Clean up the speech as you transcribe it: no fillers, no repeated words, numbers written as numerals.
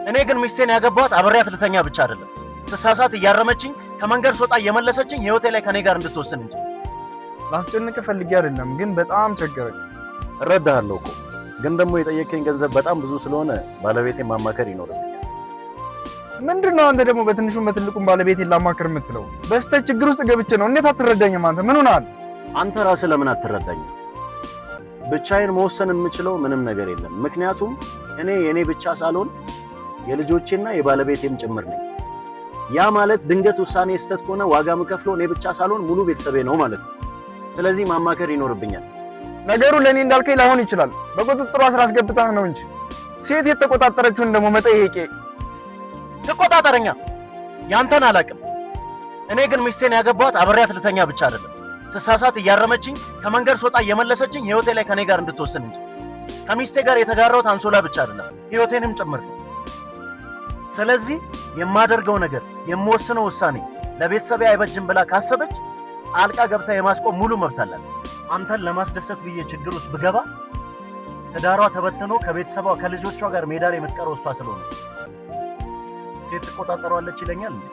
እኔ ግን ሚስቴን ያገባኋት አብሬያት ልተኛ ብቻ አይደለም፣ ስሳሳት እያረመችኝ፣ ከመንገድ ስወጣ እየመለሰችኝ፣ ህይወቴ ላይ ከኔ ጋር እንድትወስን እንጂ። ላስጨንቅ ፈልጌ አይደለም፣ ግን በጣም ቸገረኝ። እረዳሃለሁ እኮ፣ ግን ደግሞ የጠየከኝ ገንዘብ በጣም ብዙ ስለሆነ ባለቤቴን ማማከር ይኖርብኛል። ምንድን ነው አንተ ደግሞ በትንሹም በትልቁም ባለቤቴን ላማክር የምትለው? በስህተት ችግር ውስጥ ገብቼ ነው። እንዴት አትረዳኝም? አንተ ምን ሆነሃል? አንተ ራስህ ለምን አትረዳኝም? ብቻዬን መወሰን የምችለው ምንም ነገር የለም። ምክንያቱም እኔ የእኔ ብቻ ሳልሆን የልጆቼና የባለቤቴም ጭምር ነኝ። ያ ማለት ድንገት ውሳኔ ስህተት ከሆነ ዋጋ የምከፍለው እኔ ብቻ ሳልሆን ሙሉ ቤተሰቤ ነው ማለት ነው። ስለዚህ ማማከር ይኖርብኛል። ነገሩ ለእኔ እንዳልከኝ ላይሆን ይችላል። በቁጥጥሯ ስር አስገብታህ ነው እንጂ ሴት የተቆጣጠረችውን ደግሞ መጠየቄ ትቆጣጠረኛ፣ ያንተን አላቅም። እኔ ግን ሚስቴን ያገባኋት አብሬያት ልተኛ ብቻ አይደለም፣ ስሳሳት እያረመችኝ፣ ከመንገድ ስወጣ እየመለሰችኝ፣ ህይወቴ ላይ ከኔ ጋር እንድትወስን እንጂ። ከሚስቴ ጋር የተጋራሁት አንሶላ ብቻ አይደለም፣ ህይወቴንም ጭምር ነው። ስለዚህ የማደርገው ነገር፣ የምወስነው ውሳኔ ለቤተሰቤ አይበጅም ብላ ካሰበች ጣልቃ ገብታ የማስቆም ሙሉ መብት አላት። አንተን ለማስደሰት ብዬ ችግር ውስጥ ብገባ ትዳሯ ተበትኖ ከቤተሰቧ ከልጆቿ ጋር ሜዳ ላይ የምትቀረው እሷ ስለሆነ ሴት ትቆጣጠረዋለች ይለኛል እንዴ?